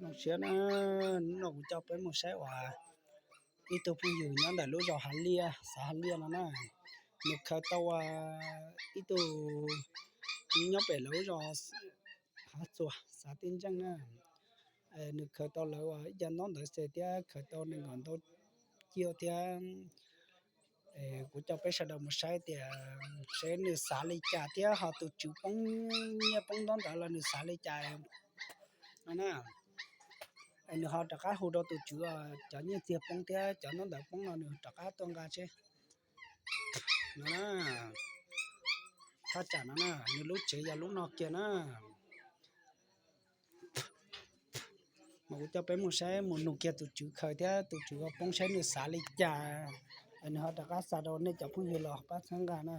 Zoo siab na, hnub no kuv coj peb mus saib uas ib tug phooj ywg nyob ntawm lub zos Hav Liaj, xav Hav Liaj no na, nws khaws tau ib tug nyob pem lawv lub zos Hav Txuas, xav Tij Ntseej na. Nws khaws tau lawv ib co ntaub ntawv xes thiab khaws tau nees nkaum ntau ciaj thiab. Kuv coj peb sawv daws mus saib tias seb nws xav li cas thiab ho tus tswv poob nyiaj poob ntaub ntawv los nws xav li cas no na. Nws ho rov qab hu rau tus tswv cov nyiaj txiag poob thiab cov ntaub ntawv poob no nws rov qab tuaj nqa seb no na. Thaj tsam no na, nws lub tsev yog lub no kiag na. Mas kuv coj peb mus saib mus nug kiag tus tswv khaws thiab tus tswv poob saib nws xav li cas. Nws ho rov qab xa rau nej cov phooj ywg los pab txhawb nqa na.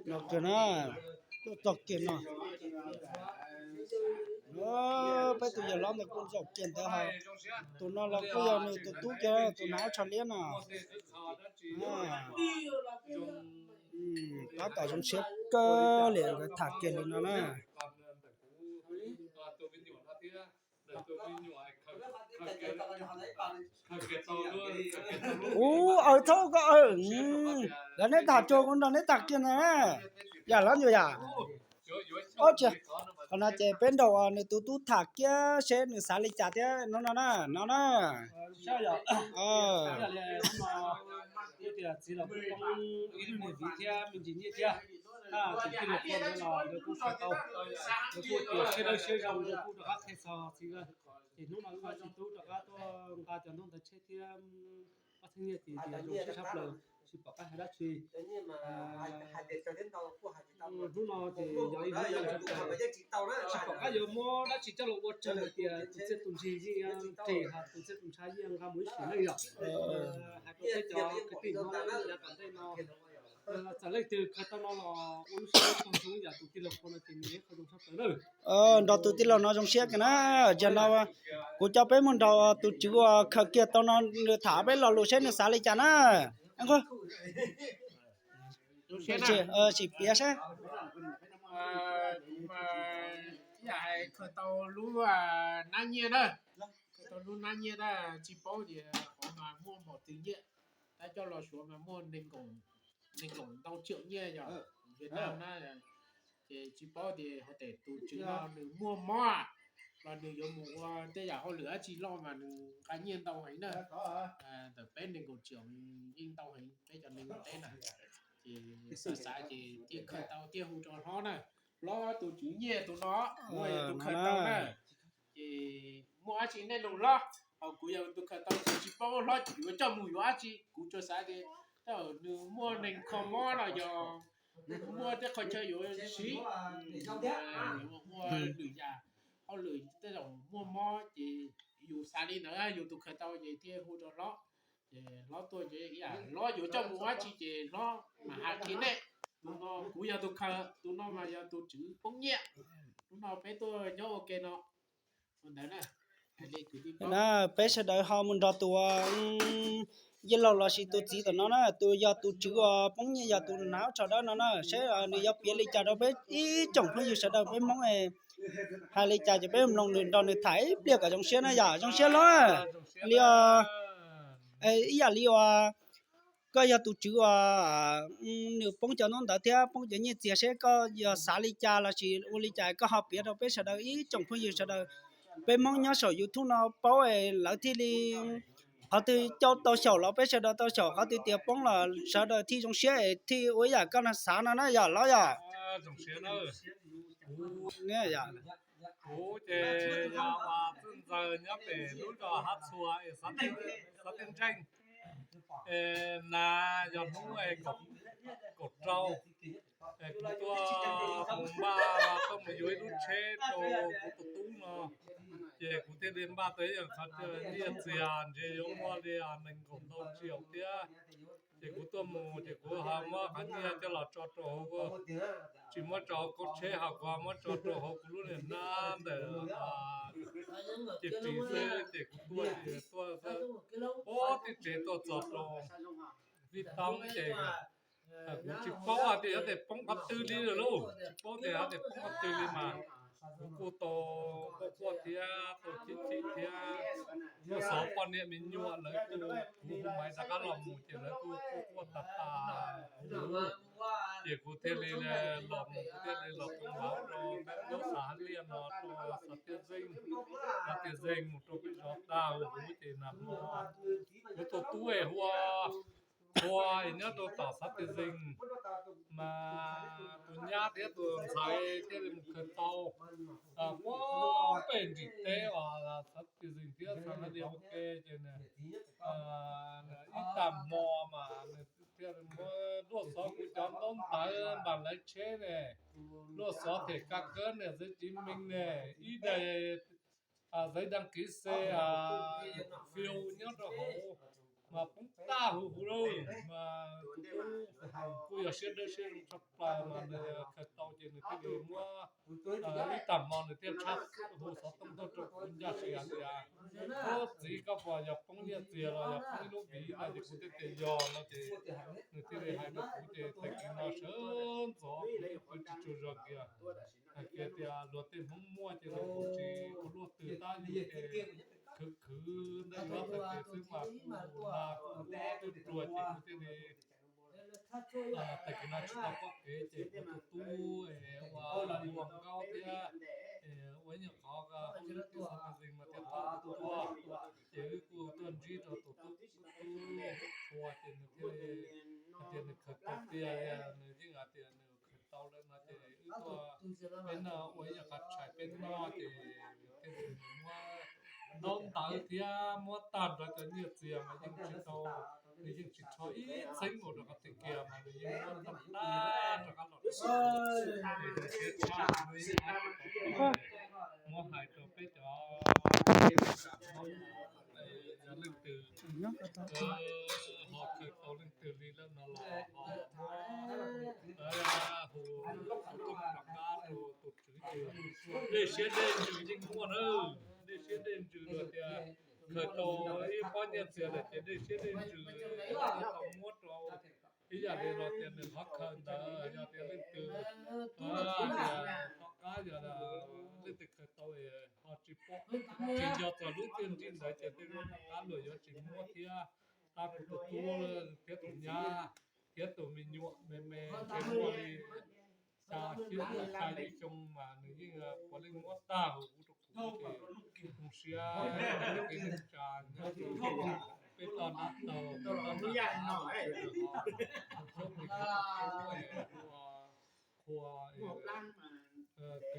No kiag na, tuaj txog kiag no. Peb tus yawg hlob ntawd kuj zaum kiag ntawd hos. Tus no los kuj yog nws tus tub kiag, tus hnav tsho liab no. Tab tom zoo siab kawg li nkawd tham kiag li no na. Ub, aw thaub ko, lawv neb tham tsuag kuv nrog neb tham kiag ntag na. Yam hlob ncuav yam. Ob tsi, qhov no ces peb nrog nws tus tub tham kiag seb nws xav li cas thiab no no na, no na. Tias txiv los poob ib lub niam viv thiab me ntsis nyiaj thiab. Tus tij laug Phuam ntawd los lawv kuj khaws tau, lawv kuj tias siab dawb siab zoo, lawv kuj rov qab qhia txog txiv. Ces hnub no wb txiv tub rov qab tuaj nqa cov ntaub ntawv tsheb thiab ob txhiab nyiaj ces tias zoo siab tshaj plaws, tsis pom qab hais dab tsi. Hnub no ces yog ib hnub zoo tshaj plaws, tsis pom qab yuav muab dab tsi coj los ua tsawg tias tus txiaj tus ntsig yeej nqes, hos tus txiaj tus ntsha yeej nqa mus ib sim neej yom. Hais rau peb cov kwv tij Hmoob yav tom ntej no, txawm leej twg khaws tau no los ua lub siab txog zoo yam tus tij laug Phuam no ces nws yeej qhov zoo tshaj plaws na. Nrog tus tij laug no zoo siab kawg na. Yog no kuv coj peb mus nrog tus tswv uas khaws kiag tau no nws tham peb lo lus seb nws xav li cas na. Sim piav seb. Khaws tau lub nab nyiaj na, khaws tau lub nab nyiaj na, tsis paub tias qhov mas muaj npaum twg nyiaj, tab coj los suav mas muaj nees nkaum ntau tsiaum nyiaj yog Vietnam na. Ces tsis paub tias hais tias tus tswv no nws muaj mob los nws yuav mus ua tej yam hauj lwm dab tsi loj mas nws nqa nyiaj ntau heev na. Ntawm peb nees nkaum tsiaum yeej ntau heev peb cov neeg nkaum teb na. Ces xav xav ces thiaj khaws tau thiaj hu rau hlob na. Hlob tus tswv nyiaj tus no, kuv yog tus khaws tau na. Ces muaj dab tsi nej nug hlob, hos kuv yog tus khaws tau ces tsis paub hlob yuav coj mus yuav dab tsi. Kuv tsuas xav tias tej zaum nws muaj nees kho mob los yog muaj tej qhov chaw yuav siv, yuav ua lwm yam hauj lwm tej zaum muaj mob ces yus xav li ntawd, yus tus khaws tau ces thiaj hu rau hlob. Ces hlob tuaj ces hlob yuav coj mus ua dab tsi ces hlob mam hais qhia nej. Tus no kuv yog tus khaws, tus no mas yog tus tswv poob nyiaj. Hnub no peb tuaj nyob ua ke no. Ntawd na, peb sawv daws ho mus nrog tus yij laug lossis tus txiv tom no na, tus yog tus tswv uas poob nyiaj yog tus hnav tsho dawb no na, seb nws yuav piav li cas rau peb ib tsoom phooj ywg sawv daws peb Hmoob hais li cas ces peb mloog nws nrog nws tham ib pliag kom zoo siab na yom. Zoo siab hlob. Li ib yam li uas koj yog tus tswv uas nws poob cov ntaub ntawv thiab poob cov nyiaj txiag, seb koj yog xav li cas lossis ua li cas koj ho piav rau peb sawv daws ib tsoom phooj ywg sawv daws peb Hmoob nyob saum YouTube no paub es lawv thiaj li qhov twg tau xyaum los peb sawv daws tau xyaum, qhov twg tias poob los sawv daws thiaj zoo siab es thiaj ua ib yam koj xav no na yom hlob yom. Kuv ces yog Txwj Ntxawg nyob pem lub zos Hab Txhua es xav Tij Ntseej. Es na yog hnub kaum rau, es kuv tuaj mus npaj tuaj mus yuav ib lub tsheb rau kuv tus tub no, ces kuv thiaj li npaj tau ib qho nyiaj txiag ntshe yuav muaj li nees nkaum ntau tsiaum thiab. Ces kuv tuaj mus ces kuv ho muab qhov nyiaj coj los tso rau hauv, tsis muab tso hauv kaub tsheb ho kuv ho muab tso rau hauv kuv lub niag hnab ntawm ces ris xwb. Ces kuv tuaj ces tuaj xwb, poob tib tsev tuaj txog rau Vij Thoob ces kuv tsis paub hais tias yuav tes poob qhov twg li lawm lauj, tsis paub tias yuav tes poob qhov twg li mas Kuv kuj tau quaj quaj thiab tau chim chim thiab, kuj xov poj niam me nyuam lawv kuj, kuv hu maiv rov qab los mus ces lawv kuj quaj quaj tas tas huv, ces kuv thiaj li los mus, kuv thiaj li los thông báo rau nyob xav hab liaj no rau xav tiaj zeej, xav tiaj zeej mus rau peb zov tag huv ces nag hmo kuv tus tub es hu ua Qhua es nyob rau tom xav tiaj zeej, mas tus nyab thiab tus ntxhais thiaj li mus khaws tau muab pem nrim teb uas xav tiaj zeej thiab xav hab liaj ua ke ces nws ib tag hmo mas nws thiaj li muab luaj xov kuv cov ntaub ntawv npam laiv tsheb ne, luaj xov them ka kab ne, giấy chứng minh ne, ib daim giấy đăng ký xe, phiêu nyob rau hauv mas poob tag huv huv lawm mas tus tub kuj yog siab dawb siab zoo tshaj plaws mas nws khaws tau ces nws thiaj li muab ib tag hmo nws thiaj tshaj hu xov tooj tuaj rau kuv ncaj si hais tias, Ub, txiv, koj puas yog poob nyiaj txiag los yog poob ib lub viv no? Ces kuv thiaj tias yog no ces nws thiaj li hais rau kuv ces tag kis no sawv ntxov kuv tsis tsaug zog kiag. Hais kiag tias luag tej Hmoob muaj ces luag kuj tsis ua luaj twg tab yus ces khwv khwv ntawm lub txhais tes xwb mas kuj nag kuj tuaj ruag ces kuv thiaj li tag kis no tsis tau pom kev ces kuv tus tub es ua ua nkauj thiab ua ib nyuag qhov ka hu lub tib xav tag zis mas thiaj tau tuaj, ces wb kuj tuaj ntsib rau tus tub, tub Qhua ces nws thiaj li hais tias nws khaws tau tiag, nws yeej hais tias nws khaws tau lawm no ces wb tuaj peb noj ua ib nyuag qhov tshais peb noj ces nws thiaj li muab ntaub ntawv thiab muab tag nrho cov nyiaj txiag mas yeej tsis tau, nws yeej tsis rho ib txheeb mus rau qhov twg kiag mas nws yeej muab tag tag rov qab los rau siab tshaj, muab hais rau peb cov yog leej twg ho khaws tau leej twg li lawm no los ho muab hu tus thoob rov qab rau tus tswv ces dej siab dej ntsws yeej muaj na. Dej siab dej ntsws los tias khaws tau ib pob nyiaj txiag lawm ces dej siab dej ntsws tau muab rau ib yam li los tias nws qhov khaws ntawd yog tias leej twg tias tom qab yog leej twg khaws tau ho tsis pom, tsis nco txog lub txiaj ntsig ntawd ces tej zaum tom qab luag yuav tsis muab thiab. Tab kuv tus tub thiab tus nyab thiab tus me nyuam me me ces muaj li xya xya yim xyoo mas nws yeej puav leej muab tag huv rau kuv ces zoo siab kev neej tsa nyob rau peb toj nram taug, peb toj nram taug, Qhua, Khwv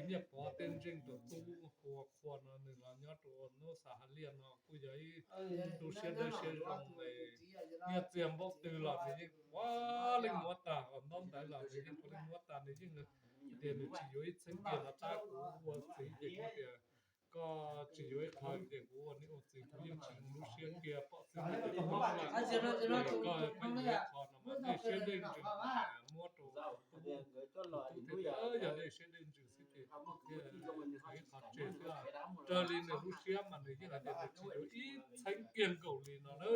Nyiaj Pov tej ntseeg tus tub hu ua Qhua no nws los nyob rau hnub Xav Hav Liaj no kuj yog ib tug siab dawb siab zoo, nyiaj txiag npaum twg los nws yeej puav leej muab tag, ntaub ntawv los nws yeej puav leej muab tag, nws yeej tias nws tsis yuav ib txheeb kiag los tab kuv ua txiv ces kuv tias koj tsis yuav ib qho ces kuv ua niam ua txiv kuv yeej tsis zoo lub siab kiag, pom txij koj pheej yuav ib qho no mas dej siab dej ntsws muab rau tus tub, tus tub thiaj tias yog dej siab dej ntsws xwb ces ib qho tseg xwb. Raws li nws lub siab mas nws yeej hais tias nws tsis yuav ib txheeb kiag nkaus li no na.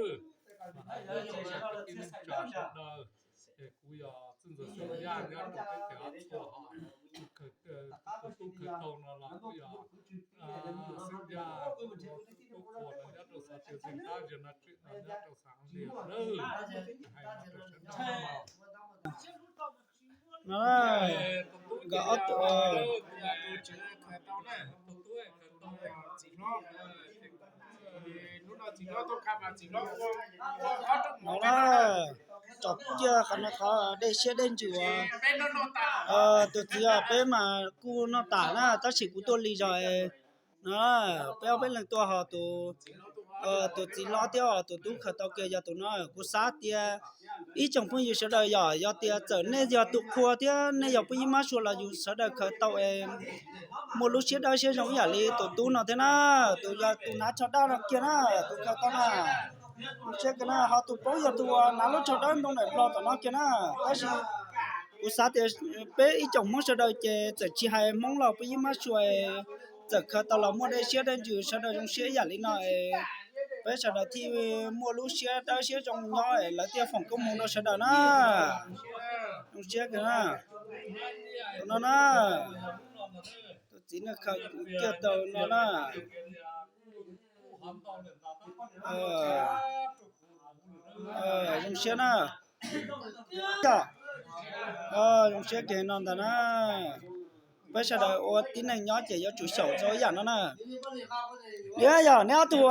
Mas hais rau ib neeg tsa sawv daws, es kuv yog Txwj Ntxawg Xeem Yaj nyob rau peb cov txhua hom, tus tub khaws tau no los kuj yog Xeem Yaj, tus tub Qhua no nyob rau xav tias Xeem Tab Zia no tseem no nyob rau xav li lawm, hais no rau sawv daws no. Nkawd ob tug, no na, tsom kiag qhov no qhov dej siab dej ntsws uas tus txiv os peb mas kuj noj tas na, tab sis kuv tuaj lig zog no, peb ob peb leeg tuaj ho tus, tus txiv hlob thiab tus tub khaws tau kiag yog tus no. Kuv xav tias ib tsoom phooj ywg sawv daws yog, yog tias txawm nej yog tus qhua thiab nej yog phooj ywg mab sua los yus sawv daws khaws tau es muaj lub siab dawb siab zoo ib yam li tus tub no thiab na, tus yog tus hnav tsho dawb no kiag na, tus khaws tau na. Siab kiag na, ho tus paub yog tus hnav lub tsho dawb ntoo daim nplog tom no kiag na. Tab sis kuv xav tias peb ib tsoom Hmoob sawv daws ces txawm tsis hais Hmoob los phooj ywg mab sua txawm khaws tau los muaj dej siab dej ntsws sawv daws zoo siab ib yam li no es peb sawv daws thiaj muaj lub siab dawb siab zoo nyob es lawv thiaj foom koob hmoov rau sawv daws na. Zoo siab kiag na. Tus no na, tus Tib neeg khaws kiag tau no na. Zoo siab na. Zoo siab kiag no ntag na. Peb sawv daws ua tib neeg nyob ces yuav tsum xyaum rau ib yam no na. Yog neb ob tug,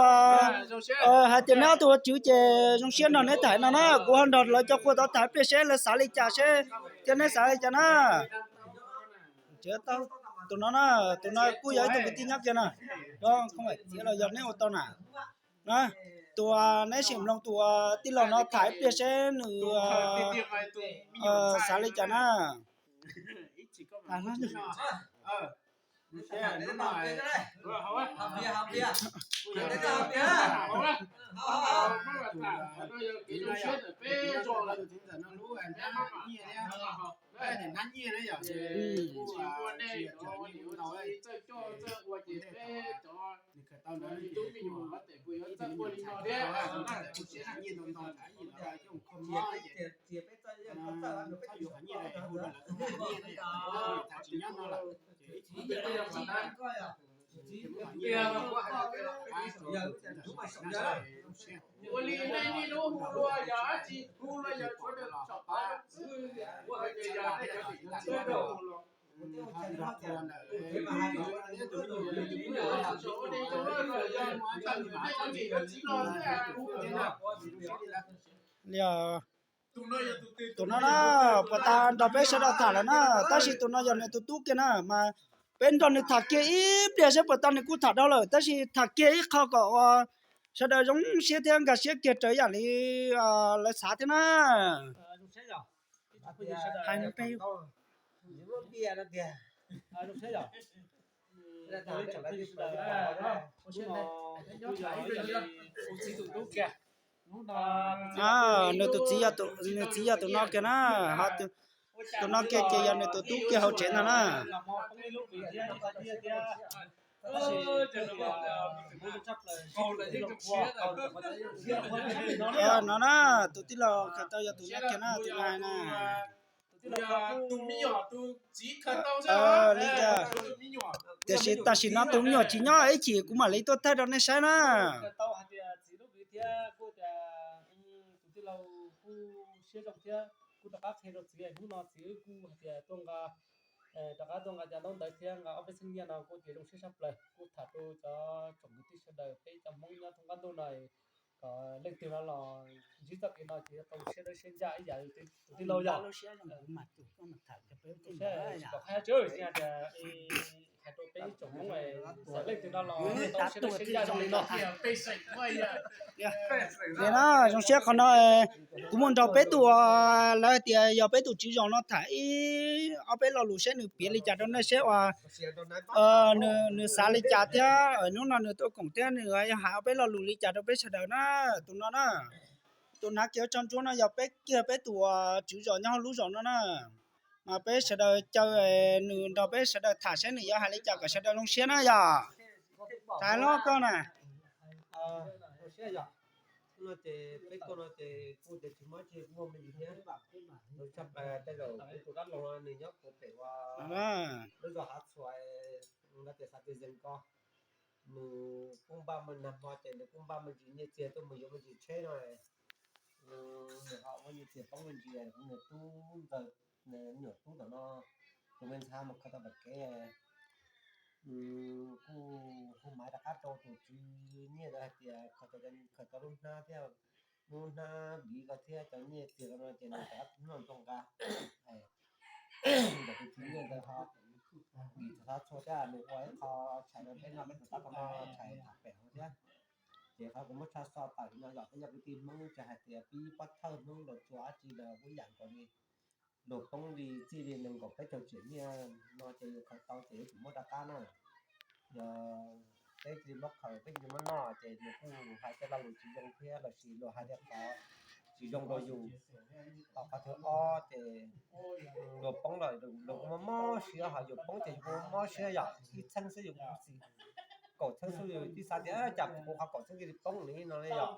hais tias neb ob tug ua tswv ces zoo siab nrog neb tham no na, kuv ho nrog lawv cov qhua tod tham ib pliag seb lawv xav li cas seb, thiab neb xav li cas na. Tus no na, tus no kuj yog ib tug kwv tij nyob kiag na, txiv los yog neb ua tau na. Na, tus neb sim mloog tus tij laug no tham ib pliag seb nws xav li cas na. Ua li nej niaj hnub hu dua yog dab tsi, hu los yog tshuav tawm thaum qab xwb, ua hais tias yog nej cov tim tswv tawm los. Li os, tus no na, puas tas nrog peb sawv daws tham lawm na, tab sis tus no yog nws tus tub kiag na, mas peb nrog nws tham kiag ib pliag seb puas tas, nws kuj tham dhau lawm, tab sis tham kiag ib qho kom sawv daws zoo siab thiab nkag siab kiag raws yam li lawv xav thiab na. Hais nws peb nws tus txiv, nws txiv yog tus no kiag na, tus no kiag ces yog nws tus tub kiag hauv tsev ntag na. No na, tus tij laug khaws tau yog tus no kiag na, tus no na. Li cas, tiam sis tam sim no tus me nyuam tsis nyob ib chim kuv mam li tuaj thaij rau nej saib na. Tus tij laug kuj siab zoo thiab kuj rov qab qhia rau txiv, hnub no txiv wb kuj hais tias tuaj nqa, rov qab tuaj nqa cov ntaub ntawv thiab nqa ob peb txheeb nyiaj no kuj tias zoo siab tshaj plaws, kuj tham rau cov tsoom kwv tij sawv daws peb cov Hmoob nyob thoob qab ntuj no kom leej twg no los ntsib txoj kev no ces yuav tau siab dawb siab ncaj ib yam tus tij laug yog. Hais rau peb ib tsoom Hmoob, leej twg no los tau siab dawb siab ncaj zoo li no. Li na, zoo siab qhov no, kuv muaj nrog peb tus, lawv hais tias yog peb tus tswv zos no tham ib ob peb lo lus seb nws piav li cas rau nej seb uas nws xav li cas thiab hnub no nws tuaj koom thiab nws yuav hais ob peb lo lus li cas rau peb sawv daws na. Tus no na, tus hnav kiav tso ntsuab no yog peb kiag peb tus tswv zos nyob hauv lub zos no na. Mas peb sawv daws caw nws nrog peb sawv daws tham seb nws yuav hais li cas kom sawv daws zoo siab na yog. Tham hlob koj na. Ces peb tuaj no ces kuj tias tsis muaj tsis muaj me ntsis thiab, tshaj plaws tej zaum kuv tus dab laug no nws nyob puag pem ua lub zos Hav Txhuas, no tias xav tias zees ko, nws kuj npaj me nag hmo ces nws kuj npaj me ntsis nyiaj txiag tuaj mus yuav me ntsis tsheb no, nws ho ua nyiaj txiag poob me ntsis, kuv nws tub ntxawg, nyuam tub tom no, tus me ntxhais mus kho tau tom kev, kuj hu maiv rov qab rau tus tswv nyiaj ntawd hais tias kho tau lub hnab thiab, lub hnab viv ko thiab cov nyiaj txiag ko no ces nws rov qab hnub no tuaj nqa. Ntawm tus tswv nyiaj ntawd ho vim txog xav txhua thiab nws ua ib qho tshais rau peb noj peb tus tab qhov no tshais tham pem hauv thiab. Ces qhov kuv muab tshaj xov tawm no yog peb yog kwv tij Hmoob tsis hais tias pib pov thawj Hmoob los tsuas dab tsi los kuj ib yam nkaus li. Luag poob li txij li nees nkaum peb caug tsiam nyiaj no ces yus khaws tau ces yuav tsum muab rov qab na. Yog peb tsis muab khaws peb tsis muab noj ces nws kuj hais tej lo lus tsis zoo thiab lossis luag hais tej qhov tsis zoo rau yus. Ho qhov thib ob ces luag poob los luag kuj mob mob siab, ho yus poob ces yus kuj mob siab yom, ib txheeb xwb yus kuj xis, kaum txheeb xwb yus twb xav tias cas kuv qhov kaum txheeb cia li poob li no li yom.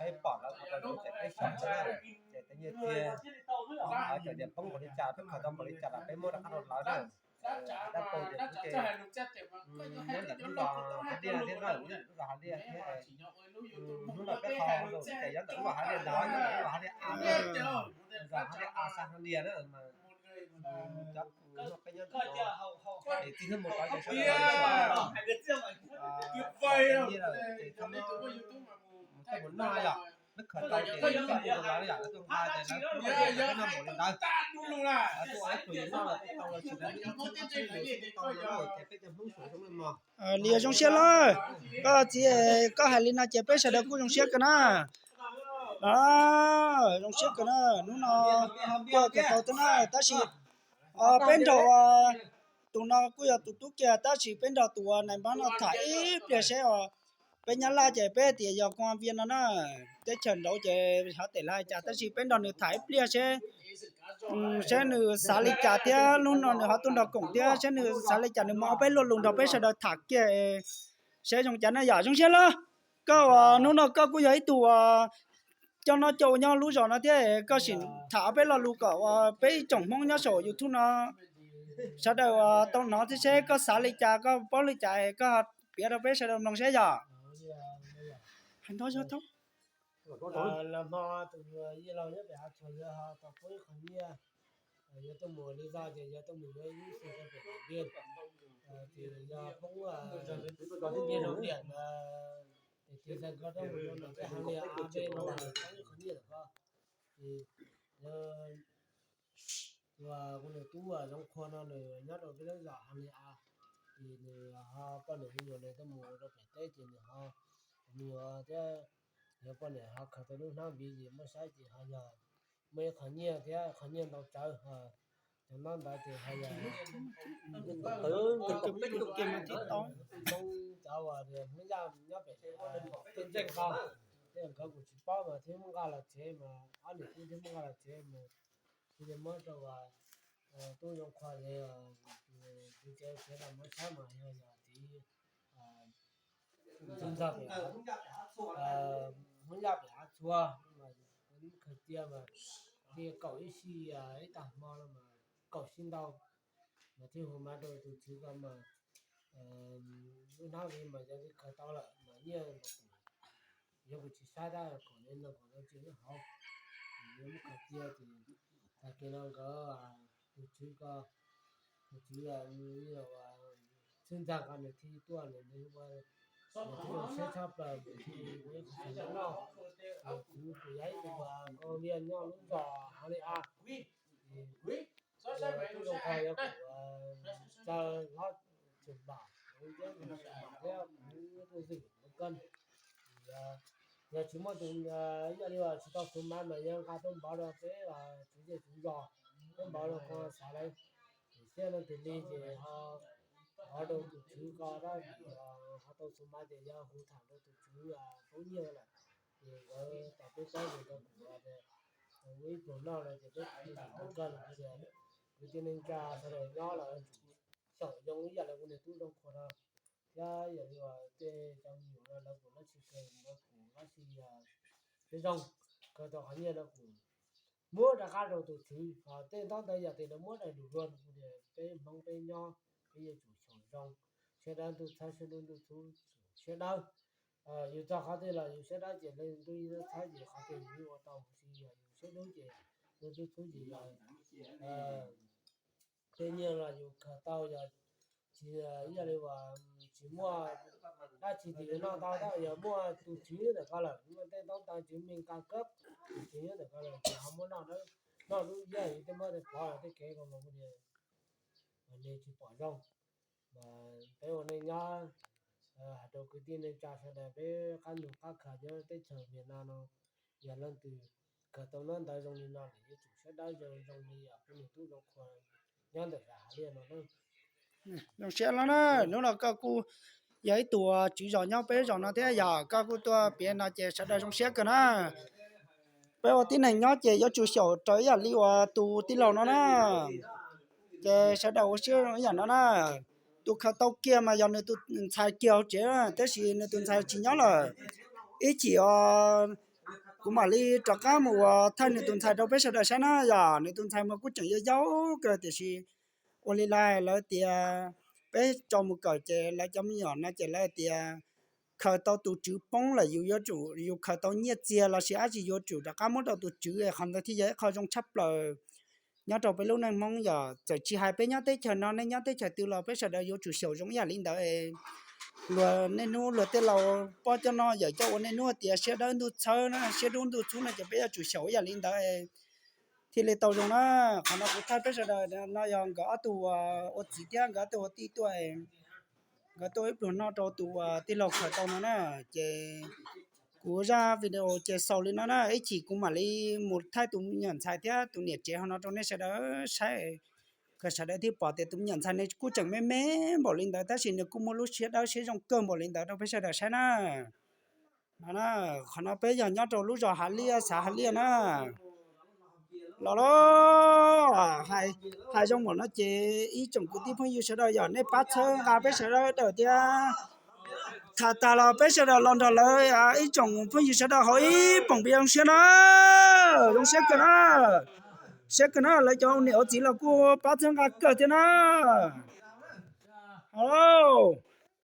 Peb pom lawv ua rau yus ces peb xyaum na, ces tej nyiaj txiag lawv tias poob npaum li cas, peb khaws tau npaum li cas los peb muab rov qab rau lawv na. Dab Pau ces kuv ces nyob ntawm lub zos Hav Liaj thiab na, lub zos Hav Liaj thiab, hnub no peb qhov hauv lus ces nyob ntawm lub zos Hav Liaj ntawd, nyob ntawm lub zos Hav Liaj A, zos Hav Liaj A, xã Hang Liaj na. Cov peb nyob ntawm no ces txij hnub mus rov ces sawv daws nyiaj lawm ces txhob mus noj yom, peb khaws tau ces peb mus rau lawv yom, lawv tuaj nqa ces lawv kuj hais tias peb noj npaum li ntawd, lawv tuaj ua ib pluag yus noj los kuj tau, los tsis tau li ib txhiab ob txhiab yus kuj tau no, ces peb cov Hmoob saum zoo li mog. Li zoo siab lawm, koj txiv, koj hais li no ces peb sawv daws kuj zoo siab kawg na. Zoo siab kawg na, hnub no kuj kawm tau thiab na, tab sis peb nrog tus no kuj yog tus tub kiag, tab sis peb nrog tus uas nais npab no tham ib pliag seb os. Peb Nyab Laj ces peb tias yog công an viên no na, teb chaws nraud ces xyov tes lawv hais cas, tab sis peb nrog nws tham ib pliag seb, seb nws xav li cas thiab hnub no nws ho tuaj nrog koom thiab seb nws xav li cas, nws mus ob peb lo lus nrog peb sawv daws tham kiag seb zoo cas na yom. Zoo siab lawm, koj uas hnub no koj kuj yog ib tug uas coj noj coj ua nyob lub zos no thiab, koj sim tham ob peb lo lus kom uas peb ib tsoom Hmoob nyob saum YouTube no sawv daws uas tau hnov thiab seb koj xav li cas, koj paub li cas, koj piav rau peb sawv daws mloog seb yom. Hais ntau zog tau. Los hmo tus yij laug nyob pem Hav Tsuag lawv ho tau poob ib qho nyiaj, yog tuaj mus li zog ces yog tuaj mus yuav ib xu rau pem Điện Biên, ces yog poob ib rau tiam ntawd, ces tiv xav nkawd rau mus rau ntawm peb Hav Liaj A peb no poob ib qho nyiaj ntawm ko. Ces yog tus kuv nws tub Zoov Qhua no nws nyob rau peb lub zos Hav Liaj A, ces nws ho poj niam me nyuam nws tuaj mus rau pem teb ces nws ho me nyuam thiab, yog poj niam ho khaws tau lub hnab npiv ces muab saib ces ho yog muaj ib qho nyiaj thiab qhov nyiaj ntau tsawv, cov ntaub ntawv ces ho yog peb tus kiag mas thiaj tau. Hmoob cov uas Hmoob Yaj nyob pem tej ntseej ko, thiab nkawd kuj tsis paub mas thiaj muab nqa los tsev mas ob niam tub thiaj muab nqa los tsev mas thiaj li muab rau tub Zoov Qhua, tub Txiv Tsev Txiav Dam muab saib mas yog yog txiv Txiv Ntxawg pem, Hmoob Yaj pem Hav Tsuag mas khaws cia mas thiaj kaum ib sij ib tag hmo no mas kaum sij ntau mas thiaj hu mas rau tus tswv ko mas lub hnab npiv mas yog li khaws tau lawm mas nyiaj los kuj yog kuj tsis saib tab kom li no kom tau tsis nyob hauv, yuav muab khaws cia ces tag kis no nkawd tus tswv ko, tus tswv Txiv Ntxawg ko nws thiaj tuaj nws ua nws thiaj zoo siab tshaj plaws nws thiaj ua ib qho noj. Kuv kuj yog ib tug uas công an viên nyob lub zos Hav Liaj A, tub Zoov Qhua yog kuv txawg hlob Tshwm Npam, kuv thiab kuv tuaj zwm ua koj. Yog tsis muaj tus, yog li tsis tau xuv maiv mas yog nqa tuaj npov rau peb tswv zej tswv zos, tuaj npov rau qhov xav lawv. Ces thiab leej twg li ces ho rau tus tswv ko dab vim ho tau xuv maiv ces yog hu tham rau tus tswv poob nyiaj lawm. Ces nkawd tau peb txob ces nkawd kuj ua ib pluag noj no ces peb kuj ua koj lawm tias kwv tij neej tsa sawv daws nyob los tsum xyaum zoo ib yam li kuv niag tub Zoov Qhua no thiab yog li tej cov me nyuam no lawv kuj dab tsi kawg lawv kuj dab tsi peb zoo, kawg tau qhov nyiaj no kuj muab rov qab rau tus tswv, ho tej ntaub ntawv yam twg lawv muab daim lus luag no kuj tias peb Hmoob peb nyob peb yuav tsum xyaum zoo, siab dawb ntuj txhawb siab dub ntuj txhub siab dawb. Yus txog qhov twg los yus siab dawb ces leej ntuj yeej txhawb ces qhov twg yus yeej ua tau, huv si yog yus siab dub ces leej ntuj txhub ces yog tej nyiaj los yus khaws tau yog tsis ib yam li uas tsis muaj dab tsi ces yus noj tau, tab yog muaj tus tswv ntawm ko lawm, muaj tej ntaub ntawv tswv me nka kab tus tswv ntawm ko lawm ces ho muab noj, noj dub yag yus tej muab tej pov los tej kev ko mas kuj tias nws tsis pom zoo. Mas peb ua neej nyob, hais rau kwv tij neej tsa sawv daws peb qab nus qab khaws nyob teb chaws Vietnam no, yog leej twg khaws tau ntaub ntawv zoo li no lawm yuav tsum siab dawb zoo zoo li peb niag tub Zoov Qhua nyob ntawm Hav Liaj no. Zoo siab lawm na, hnub no koj kuj yog ib tug tswv zos nyob peb zos no thiab yog koj kuj tuaj piav no ces sawv daws zoo siab kawg na. Peb ua tib neeg nyob ces yuav tsum xyaum raws ib yam li uas tus tij laug no na. Ces sawv daws ua siab ib yam no na. Tus khaws tau kiag mas yog nws tus ntxhais kiag hauv tsev, tab sis nws tus ntxhais tsis nyob lawm. Ib chim os, Kuv mam li rov qab mus ua thaij nws tus ntxhais rau peb sawv daws saib na. Yog nws tus ntxhais mas kuj tseem yau yau kawg tiam sis ua li lawv tias peb tso mus kawm ces lawv cov me nyuam no ces lawv tias khaws tau tus tswv poob lawm yus yuav tsum, yus khaws tau nyiaj txiag los sis dab tsi yuav tsum rov qab muab rau tus tswv, qhov ntawd thiaj yog ib qho zoo tshaj plaws nyob rau peb lub neej Hmoob. Yog txawm tsis hais peb nyob teb chaws no, nej nyob teb chaws twg los peb sawv daws yuav tsum xyaum zoo ib yam li ntawd. Luag niaj hnub luag tej laus poj coj noj yawm coj ua niaj hnub tias siab dawb ntuj txhawb na, siab dub ntuj txhub no ces peb yuav tsum xyaum ib yam li ntawd thiaj li tau zoo na. Qhov no kuv thaij peb sawv daws no yog nkawd ob tug ua txiv thiab nkawd ob tug ua tij tuaj, nkawd tuaj ib pluag noj rau tus tij laug khaws tau no na. Ces kuv zaj video ces xaus li no na, ib chim kuv mam li mus thaij tus me nyuam ntxhais thiab tus niam tsev ho no rau nej sawv daws saib, kom sawv daws thiaj pom tias tus me nyuam ntxhais ne kuj tseem me me npaum li ntawd tab sis nws kuj muaj lub siab dawb siab zoo kawg npaum li ntawd rau peb sawv daws saib na. No, qhov no peb yog nyob rau lub zos Hav Liaj, xav Hav Liaj na. Los los, hais zoo npaum no ces ib tsoom kwv tij phooj ywg sawv daws yog nej pab txhawb nqa peb sawv daws thiab. Tham tag los peb sawv daws los nrog lawv ib tsoom phooj ywg sawv daws hauv ib poom pia zoo siab na, zoo siab kawg na. Siab kawg na, lawv cov niam ua txiv los kuj pab txhawb nqa kawg thiab na. Hau,